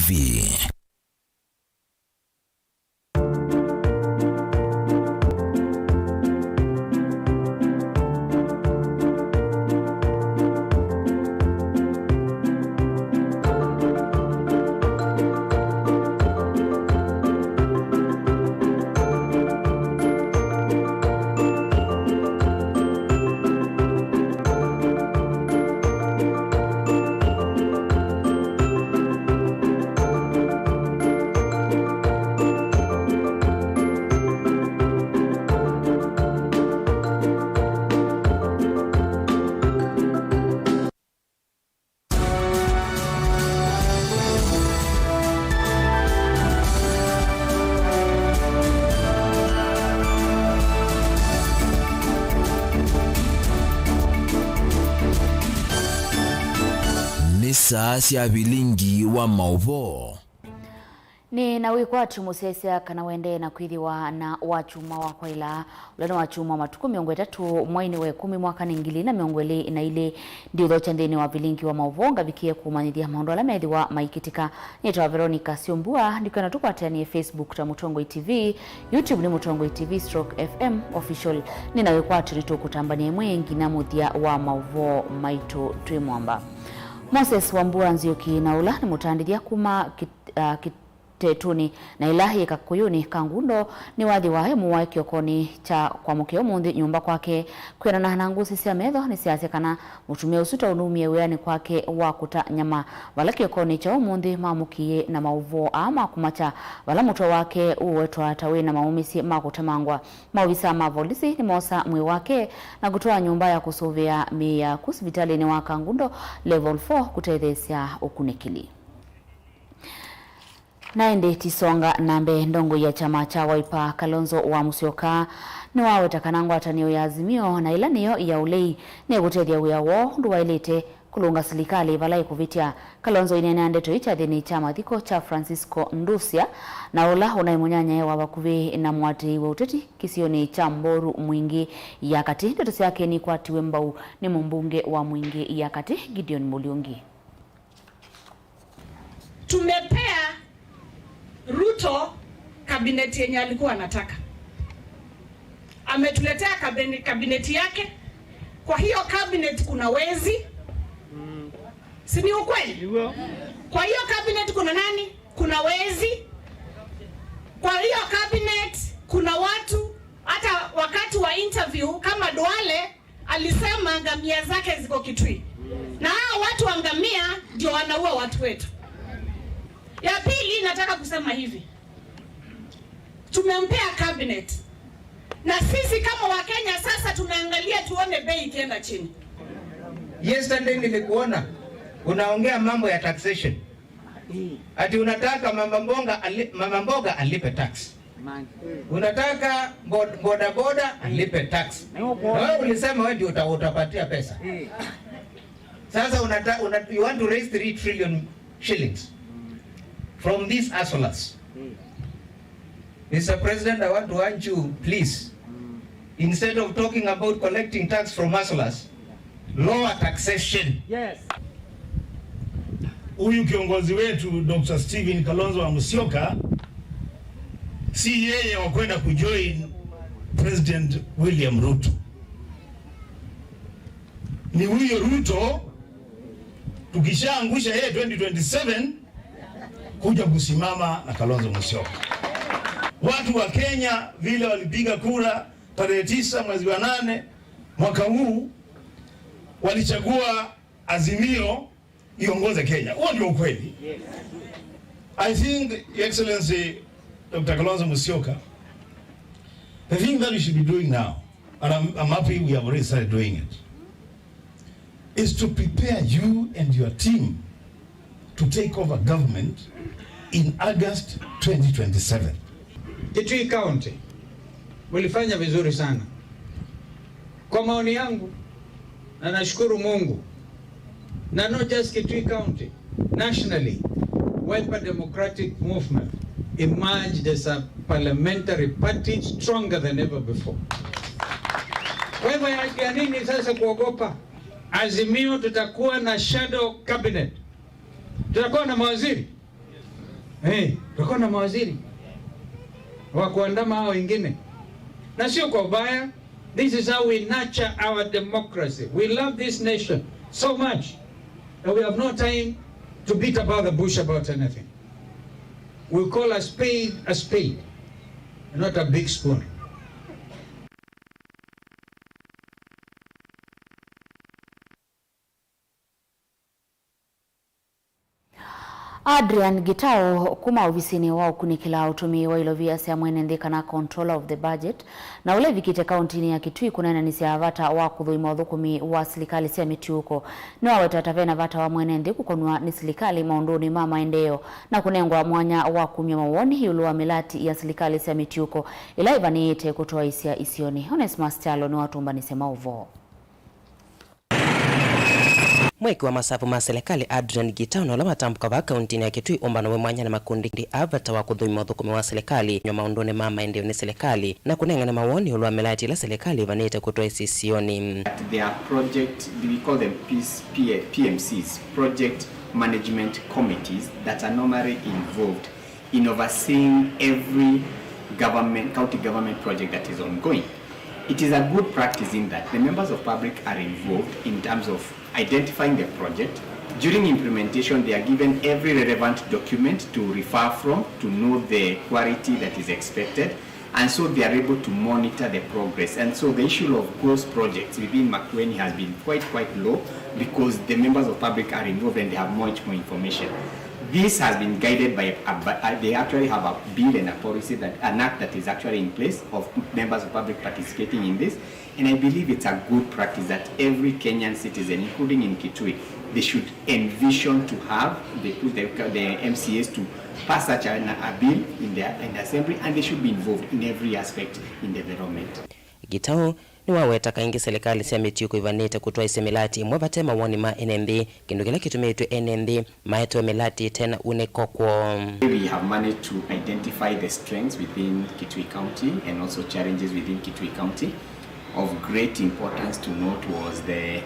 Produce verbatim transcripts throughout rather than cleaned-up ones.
V. Nĩ saa sya vilingi wa maũvoo. Nĩ na wĩkwatyo mũsyaĩĩsya kana wendee na kwĩthĩwa na wakyumwa wa kwaĩla, ũla nĩ wakyumwa matukũ mĩongo ĩtatũ mweinĩ wa ĩkũmi mwakanĩ ngili na mĩongo ĩlĩ na ilĩ. Ndiũthokya nthĩnĩ wa vilingi wa maũvoo ngavikĩe kũmanyĩthya maũndũ ala methĩwa maikĩtĩka. Nĩtawa Veronica Syombua, ndikwenda tũkwatĩanĩe Facebook ta Mũtongoi T V, YouTube nĩ Mũtongoi T V stroke F M Official. Nĩ na wĩkwatyo nĩtũkũtambanĩa ĩmwe nginya mũthya wa maũvoo maitũ twĩ mwamba. Moses Wambua Nzioki na ũla nĩ mũtandĩthya kuma kĩ-, ah, kĩ-, Tetuni, na ĩla yĩ Kakũyũnĩ ka Ngundo, nĩwathĩwa e mũwae kĩokonĩ kya kwamũkĩa ũmũnthĩ nyũmba kwake. Kwĩanana na ngũsĩ sya metho nĩsyasya kana mũtumĩa ũsu ta ũnumie wĩanĩ kwake wa kũta nyama, vala kĩokonĩ kya ũmũnthĩ mamũkĩie na maũvoo aa ma kũmakya, vala mũtwe wake ũwetwa ta wĩ na maũmĩsye ma kũtemangwa. Maovisa ma volisi nĩmoosa mwĩĩ wake na kũtwaa nyũmba ya kũsũvĩa mĩĩ yaku sivitalĩnĩ wa Kangundo Level four kũtetheesya ũkunĩkĩli. Na ĩndĩ tũisonga na mbee, ndongoi ya kyama kya Wiper, Kalonzo wa Musyoka, nĩwaweta kana ngwatanĩo ya Azimio na ĩla nĩyo ya ũlei nĩkũtethya wĩa woo ũndũ waĩlĩte kũlũnga silikalĩ vala ĩkũvĩtya. Kalonzo aineenea ndeto ii kyathĩnĩ kya mathiko kya Francisco Ndusya, na ũla ũnaĩ mũnyanyae wa vakuvĩ na mũatĩĩi wa ũteti kĩsionĩ kya Mboru Mwingĩ ya Katĩ. Ndeto syake nikwatiwe mbau nĩ mũmbunge wa Mwingĩ ya Katĩ, Gideon Mũliungi. Tumepea Ruto kabineti yenye alikuwa anataka. Ametuletea kabine-, kabineti yake. Kwa hiyo cabinet kuna wezi. Si ni ukweli? Kwa hiyo cabinet kuna nani? Kuna wezi. Kwa hiyo cabinet kuna watu, hata wakati wa interview kama Duale, alisema ngamia zake ziko Kitui. Na hao watu wa ngamia ndio wanaua watu wetu. Ya pili, nataka kusema hivi. Tumempea cabinet. Na sisi kama Wakenya sasa tunaangalia tuone bei ikienda chini. Yesterday nilikuona unaongea mambo ya taxation. Ati unataka mama mboga ali-, mama mboga alipe tax. Unataka bo-, boda boda alipe tax. Na wewe ulisema wewe ndio uta-, utapatia pesa. Sasa unata-, una-, you want to raise three trillion shillings from these hustlers. Mister President, I want to urge you, please, instead of talking about collecting tax from hustlers, lower taxation. Yes. Huyu kiongozi wetu, Doctor Stephen Kalonzo wa Musyoka, si yeye wa kwenda kujoin President William Ruto. Ni huyo Ruto, tukishaangusha yeye twenty twenty-seven, kuja kusimama na Kalonzo Musyoka. Watu wa Kenya vile walipiga kura tarehe tisa mwezi wa nane mwaka huu, walichagua Azimio iongoze Kenya. Huo ndio ukweli. I think, Your Excellency Doctor Kalonzo Musyoka, the thing that we should be doing now, and I'm, I'm happy we have already started doing it, is to prepare you and your team to take over government in August twenty twenty-seven. Kitui County, mlifanya vizuri sana. Kwa maoni yangu, na nashukuru Mungu, na not just Kitui County, nationally, Wiper Democratic Movement emerged as a parliamentary party stronger than ever before. Kwa hivyo ya, ya nini sasa kuogopa? Azimio tutakuwa na shadow cabinet. Tutakuwa na mawaziri. Hey, tuko na mawaziri wa kuandama hao wengine, na sio kwa ubaya. This is how we nurture our democracy. We love this nation so much that we have no time to beat about the bush about anything. We call a spade a spade, not a big spoon. Adrian Gitau kuma ovisinĩ wa ũkunĩkĩla ũtũmĩi wa ilovia sya mwene nthĩ kana Controller of the Budget, na ũla ĩvikĩte kauntinĩ ya Kitui kũneenanĩsya vata wa kũthũima ũthũkũmi wa silikalĩ sya mĩtiũko. Nĩwaweta ta vena vata wa mwene nthĩ kũkonw'a nĩ silikalĩ maũndũnĩ ma maendeeo na kũnengwa mwanya wa kumya mawoni ĩũlũ wa mĩlati ya silikalĩ sya mĩtiũko ĩla ĩvanĩĩte kũtwaĩsya isionĩ. Onesmus Kyalo nĩwatũmbanĩsye maũvoo. Mwĩki wa masavu ma silikalĩ Adrian Gitau na ũla watambũka vaa kauntinĩ ya Kitui ũmbano wĩ mwanya na makundi a vata wa kũthũima ũthũkũmi wa silikalĩ, nywa maũndũnĩ ma maendeeo nĩ silikalĩ, na kũnengane mawoni ĩũlũ wa mĩlati ĩla silikalĩ ĩvanĩĩte kũtwaĩsya isionĩ. That there are project, we call them P M Cs, project management committees that are normally involved in overseeing every government, county government project that is ongoing. It is a good practice in that the members of public are involved in terms of identifying the project. During implementation, they are given every relevant document to refer from to know the quality that is expected, and so they are able to monitor the progress. And so the issue of ghost projects within Makueni has been quite, quite low because the members of public are involved and they have much more information. This has been guided by a, a, they actually have a bill and a policy that, an act that is actually in place of members of public participating in this, and I believe it's a good practice that every Kenyan citizen, including in Kitui, they should envision to have the, the, the M C As to pass such a, a bill in the in assembly, and they should be involved in every aspect in development. Gitau nĩwaweta kaingĩ silikalĩ sya mĩtiũko ivanĩte kũtwaĩsya mĩlati ĩmwe vate mawoni ma ene nthĩ, kĩndũ kĩla kĩtumĩtw'e ene nthĩ maetewe mĩlati ĩte na unĩko kwoo. We have managed to identify the strengths within Kitui County and also challenges within Kitui County. Of great importance to note was the,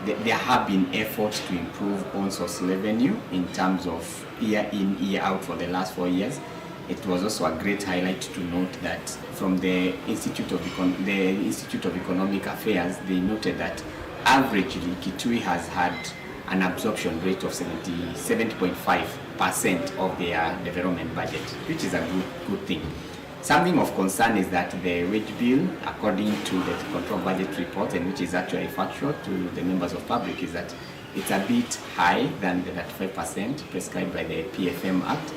the there have been efforts to improve own source revenue in terms of year in, year out for the last four years. It was also a great highlight to note that from the Institute of Econ- the Institute of Economic Affairs, they noted that averagely Kitui has had an absorption rate of seventy, seventy point five percent of their development budget, which is a good, good thing. Something of concern is that the wage bill, according to the control budget report, and which is actually factual to the members of public, is that it's a bit high than the thirty-five percent prescribed by the P F M Act.